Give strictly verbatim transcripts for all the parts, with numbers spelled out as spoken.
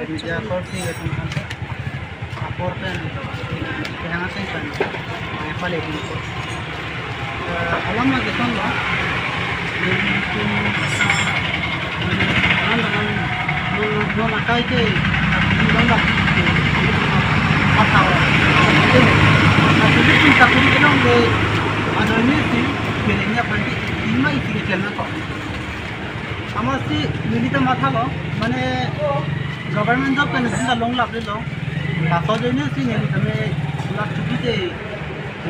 Media korte atum aphan apor pen kehang ateng pen pale dun ko. Eh, alam lagi son lo. Alam alam non non akai ke non la patha. Tapi pun tak pun kenong de ano ni si kerenya pandi ima isi ke channel ko. Amatsi neli ta mathalo, mane government job kan neli ta longlap le lo. Laso ajoine si neli tame lak chuki te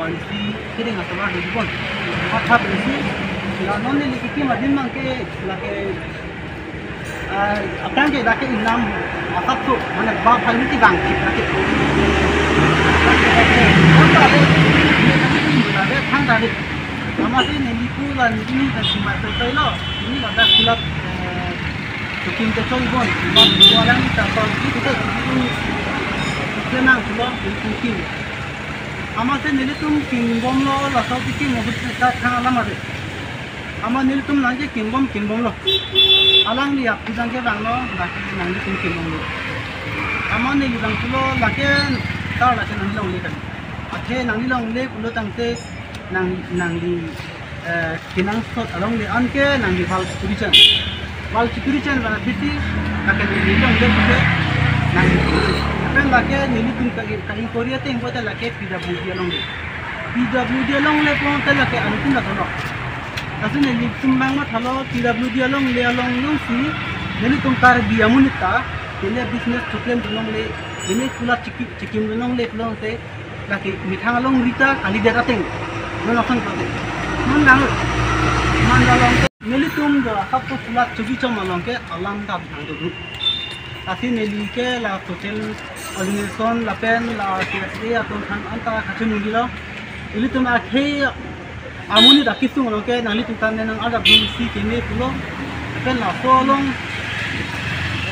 one si kiring asolar do bon. Matha pensi la non neli kikim adim mang ke lake, ah, aphrang ke lake inam asap tu, mane ba phai niti bang ki lake. Lake thang tadi. Amatsi neli pu la neli ta sima sai lo. Neli la ta kulap, eh, chukim te choi bon. Kulap kualang ta tol ki tu tu tu. Kenang tu lo, tu tu ki. Amatsi nelitum kimbom lo, laso kikim mo ta thang alam ave. Amat nelitum nangke kimbom kimbom lo. Alangli ap tu nangke bang lo, lake nanglitum kimbom lo. Amat neli bang tu lo, lake tar lake nangli longle kali. Athe nangli longle pulo tangte nang nangli, eh, kenangsot along le anke nangli wall security. Wall security bana piti, lake nangli longle pute nangli. Pen lake nelitum ka, ka inquiry ateng pute lake P W D along le. P W D along le pute lake anutin la tono. Laso nelitum bang mathalo P W D along le along jongsi nelitum Karbi amonit ta, neli business chuklem dunlongle, neli kulat chiki, chikim dunlongle pulote, lake methang alongri ta kalidet ateng. Non ason pute. Non lang. Man along ke nelitum do asap tu kulat chuki chom along ke alam ta bang do. Lasi neli ke la social organization lapen la C S A atum aphan anta kachiningri lo. Ilitum akhei amonit akisung along ke nanglitum ta ne nang ada bung si keme pulo. Lapen laso along,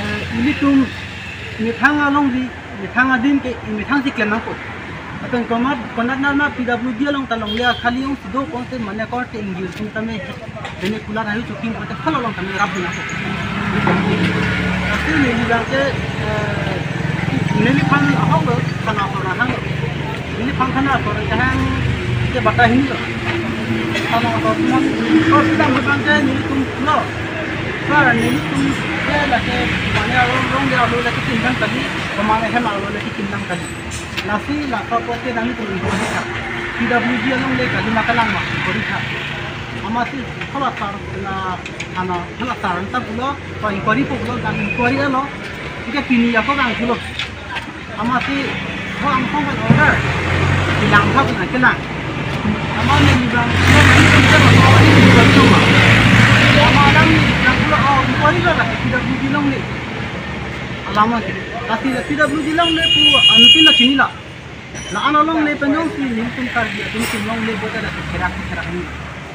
eh, ilitum methang alongri, methang adim ke, methang si klem nangpo. Lapen konat, konat nama P W D along ta longle akhali jongsi do konse mane korte ingjir sung tame. Dene kulat ahi chukim pute phal along tame rap dun ako. Lasi neli bang ke, eh, neliphan ahok lo, thana aphor nahang lo. Neliphan thana aphor kahang ke bata hini lo. Thana aphor na, ko sidang bang ke nelitum lo. Sir, nelitum ke lake mane aro long de aro lake tindang kali, mane hem aro lake tindang kali. Lasi la ka pote nanglitum inquiry tha. P W D along le kali ma kalang ma inquiry tha. Amatsi hala sar na, ana hala sar anta pulo, pa inquiry po pulo, ta inquiry lo. Ike pini ako bang pulo. Amatsi ho ang kong kan order. Bilang tha na kelang. Amat neli bang, neli bang, neli bang, neli bang. Amat alam neli bang pulo, oh, inquiry lo la, P W D along le. Alam ke. Lasi la P W D along le pu anutin la chinilo. La-an along le pen jongsi nelitum Karbi atum atum along le pute la kerak kerak ni.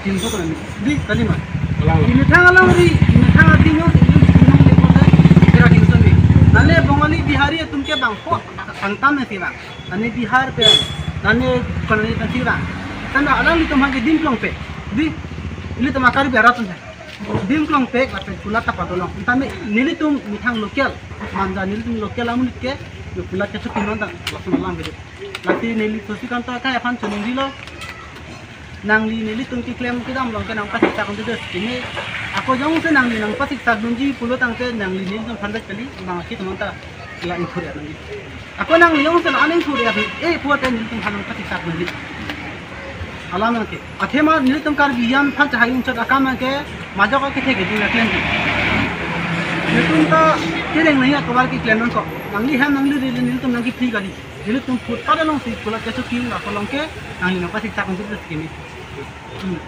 Tin so kan. Di kali ma. Alam. Imethang alongri, imethang adim jongsi nelitum along le pute kerak tin so ni. Nale Bongali Bihari atum ke bang po angtan na si bang. Nane Bihar pen, nane konani pen si bang. Kan alanglitum ha ke dim plong pe. Di, ilitum a Karbi arat atum he. Dim plong pe, lapen kulat ta padolong. Tame nelitum methang local, manja nelitum local amonit ke, yo kulat ke chukim nang ta, langsung lang gitu. Lasi neli Sosi Kanta akai aphan chiningri lo. Nangli nelitum keklem kedam along ke nangpasiksak dunde. Ini ako jongsi nangli nangpasiksak dunji pulo tangte nangli nelitum phandet kali, bang kitum anta la inquiry nangli. Ako nangli jongsi la aning inquiry, eh, pute nelitum phan nangpasiksak dunji. Alam ke. Athema nelitum Karbi an phan chahai unchot akam ke majok ke thek ke ding la klem. Nelitum ta kereng nai atovar keklem nangkok. Nangli hem nangli ri nelitum nangkephi kali. Nelitum footpath alongsi kulat kechukim la kolong ke nangli nangpasiksak dunji kimi. Hmm.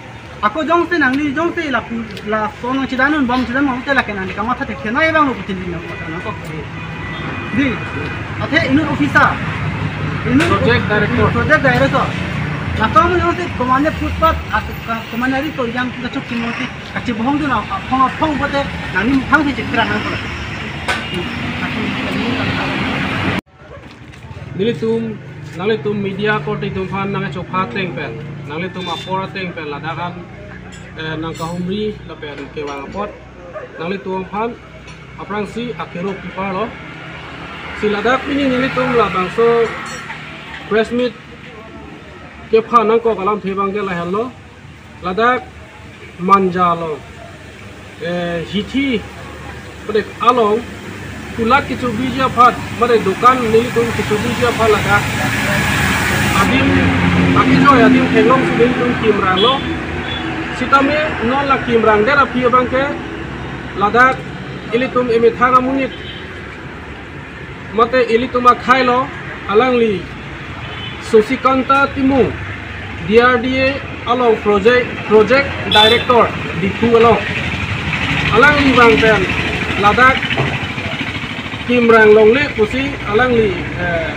Ako jongsi nangli jongsi lapu lason nangchedan un bom chedan mong te lake nangli kamatha thekthek nai bang lo putin ding nang kok. Di. Athe inut officer. Inut project director. Project director. Laso amonit jongsi komane footpath, at-, ka-, komane ari to yang kita chuk kimong si kachibohong dun aphong aphong pute nangli mukhang si chekra nang ko. Hmm. Nelitum, nanglitum media korte atum aphan nangchopha ateng pen, nanglitum apor ateng pen ladak an, eh, nangkahumri lapen kevang apot, nanglitum aphan aphrangsi akero kipar lo. Si ladak pini nelitum labangso press meet kepha nangkok alamthe abangke lahenlo. Ladak Manja along, eh, hithi, mate along, kulat kechobiji aphan, mate dukan nelitum kechobiji aphan ladak adim, akejoi adim theklongsi nelitum kimranglo. Sitame non la kimrangdet aphi abangke ladak ilitum emethang amonit mate ilitum akhei lo, alangli Sosikanta Timung, D R D A along project, project director Diphu along. Alangli abang pen ladak kimrang longle pusi alangli, eh,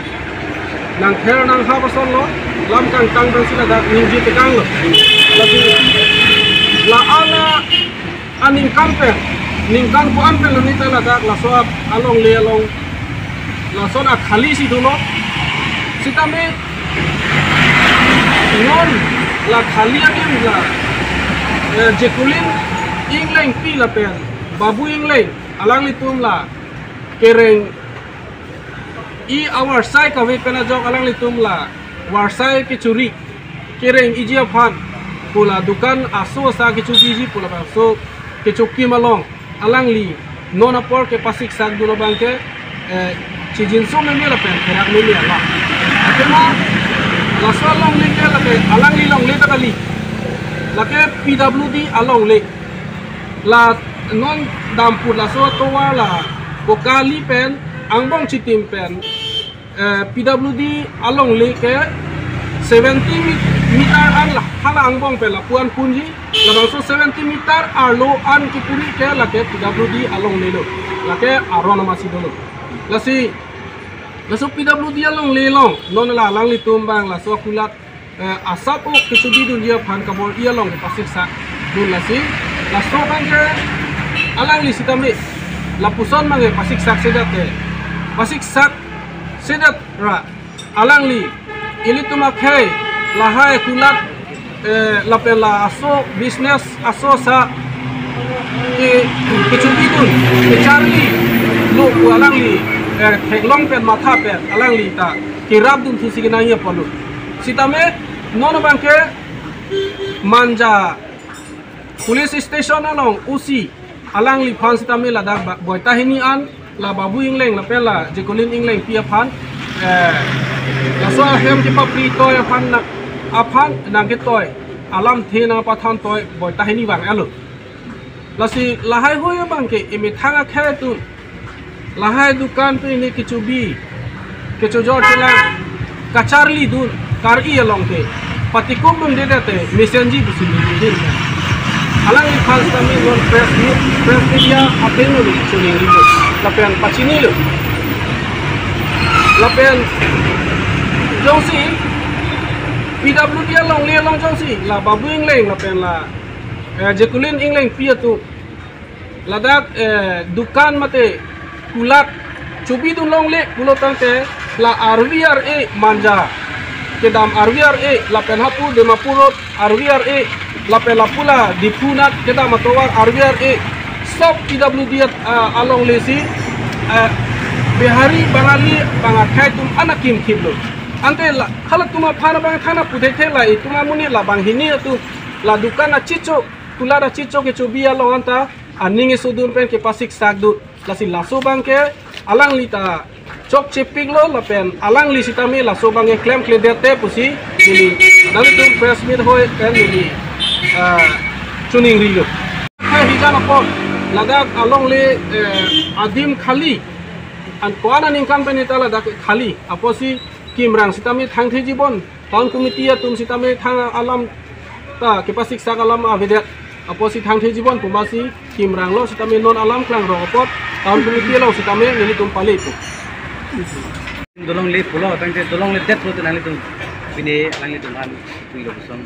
nangther nanghap asonlo, lam kangtang pensi ladak ningje tekanglo. Lasi la-an aningkan pen, ningkan ko-an pen loni ta ladak laso alongle along, lason akhali si dolo. Sitame non la khali adim la, eh, Jekulin Inglengpi lapen Babu Ingleng, alanglitum la kereng-i avarsai kave pen ajok alanglitum la varsai kechori kereng-iji aphan pu la dukan aso asa kechobiji pu labangso kechokim along alangli non apor kepasiksak dun abangke, eh, chijinso meme lapen therak meme alam. Athema laso alongle ke lake alangli longle ta kali, lake P W D alongle. La non dampu laso atovar la Bokali pen angbong chitim pen, eh, P W D alongle ke seventy mi-, meter an la hala angbong pen lapu-an punji, labangso seventy meter arlo an kipuri ke lake P W D alongle lo, lake aron amatsi dolo. Lasi laso P W D alongle along non la alanglitum abang laso kulat, eh, asap-o kechobi dunji aphan kabor-i along kepasiksak dun lasi. Laso abangke alangli sitame lapuson abangke pasiksak sedet te, pasiksak sedet ra alangli ilitum akhei lahai kulat, eh, lapen la aso business aso asa ke kechobi dun, kecharli lo pu alangli, eh, theklong pen matha pen alangli ta kerap dunthusi kenangji apotlo. Sitame non abangke Manja Police Station along O C alangliphan sitame ladak ba-, boita hini an la Babu Ingleng lapen la Jekulin Inglengpi aphan, eh, laso ahem kepapri toi aphan na, aphan nangketoi alamthe nangpathan toi boita hini vang-etlo. Lasi lahaihui abangke emethang akhei atum lahai dukan pen kechobi, kechojor chelang kacharli dun, kar-i along te patikuk dunde te mesenji pusi ningri dun. Alangliphan sitame non press meet, press media apen neli chiningri dun lapen pachinilo. Lapen jongsi P W D alongle along jongsi la Babu Ingleng lapen la, eh, Jekulin Inglengpi atum ladak, eh, dukan mate kulat chobi dun longle pulo tangte la R V R A Manja kedam R V R A lapen hapu Dimapur Road R V R A lapen lapu la Diphu nat kedam atovar R V R A sop P W D, ah, alongle si, ah, Bihari Bangali abang akhei atum an akimkhip lo. Ante la halatum aphan abang thana puthekthe la itum amonit la banghini atum la dukan achicho, kulat achicho kechobi along anta aning esodun pen kepasiksak dun. Lasi laso abangke alangli ta chokchepiklo lapen alangli sitame laso abangke klemkledet te pusi neli nanglitum press meet hoi pen neli, ah, chiningrilo. Ke hijan apot ladak alongle, eh, adim khali, an ko-an aningkan pen ta ladak khali apotsi kimrang sitame thangthejibon town committee atum sitame thang alam ta kepasiksak alam avedet apotsi thangthejibon pu masi kimranglo sitame non alam klangrong apot town committee along sitame nelitum palepo. Dolongle pulo tangte dolongledet pulote nanglitum pine nanglitum an puilo puson.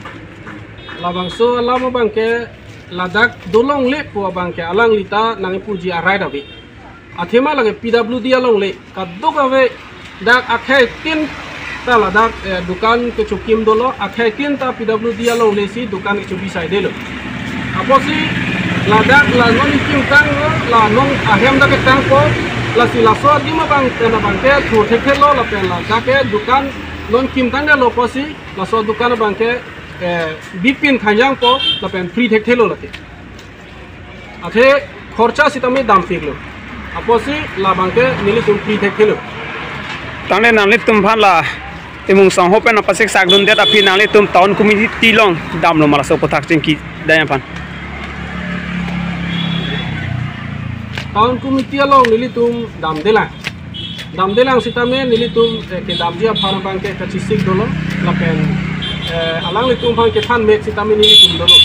Labangso alam abangke ladak dolongle pu abangke alangli ta nangpuji a-right ave. Athema lake P W D alongle kadokave dak akhei tin ta ladak, eh, dukan kechokim dolo, akhei tin ta P W D alongle si dukan kechobi saidelo. Apotsi ladak la non ikim tanglo, la non ahem dak ketangpo, Lasi laso adim abang pen abangke thur thekthelo lapen la jake dukan non kim tangdetlo pusi laso dukan abangke, eh, bipin khanjangpo lapen free thekthelo lake. Athe khorcha sitame dampiklo. Apotsi labangke nelitum free thekthelo. Tangte nanglitum aphan la Timung Sangho pen apasik sakdundet aphi nanglitum town committee along damlo ma laso aputhak chingki daya aphan? Town committee along nelitum damdelang. Damdelang sitame nelitum, eh, kedamji aphan abangke kachesik dolo. Lapen, eh, alanglitum aphan kethan mek sitame nelitum dolo.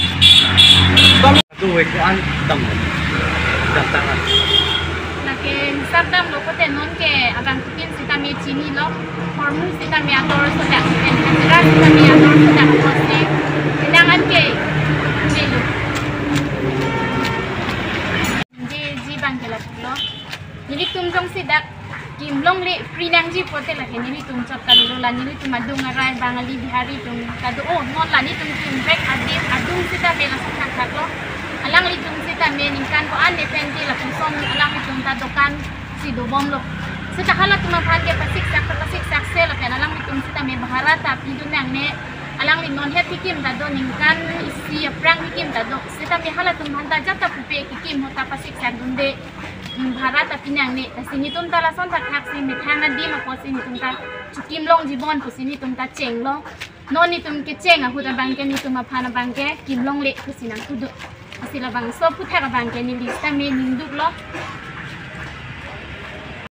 Sitame Atu wek an dam. Dam tangan. Lake hisap damlo pulote nonke abangphutin sitame chinilo. Hormu sitame ador sodak, pen hajira sitame ador sodak pusi. Penang anke nilo. Ji, ji abangke lapulo. Nelitum jongsi dak kim longle free nangji pulote lake nelitum chot kalilo, la nelitum adung arai Bangali Bihari atum ta do. Oh, non la nelitum kimvek adim adung sitame lason thakthaklo. Alanglitum sitame ningkan ko-an ne pen ti lapuson alanglitum ta dukan si dobomlo. Seta halatum aphan ke pasiksak, pasiksak se lapen alanglitum sitame bhara ta pidun nangne. Alangli non het kikim ta do, ningkan isi aphrang kikim ta do. Sitame halatum aphan ta jata pupe kikim ahut ta pasiksak dunde. Hmm, bhara ta pi nangne, lasi netum ta lason thakthak si methang adim apotsi netum ta chikim longji bon pusi netum ta chenglo. Non netum kecheng ahut abangke netum aphan abangke kim longle pusi nangthu do. Lasi labangso aputhak abangke neli sitame ningduklo.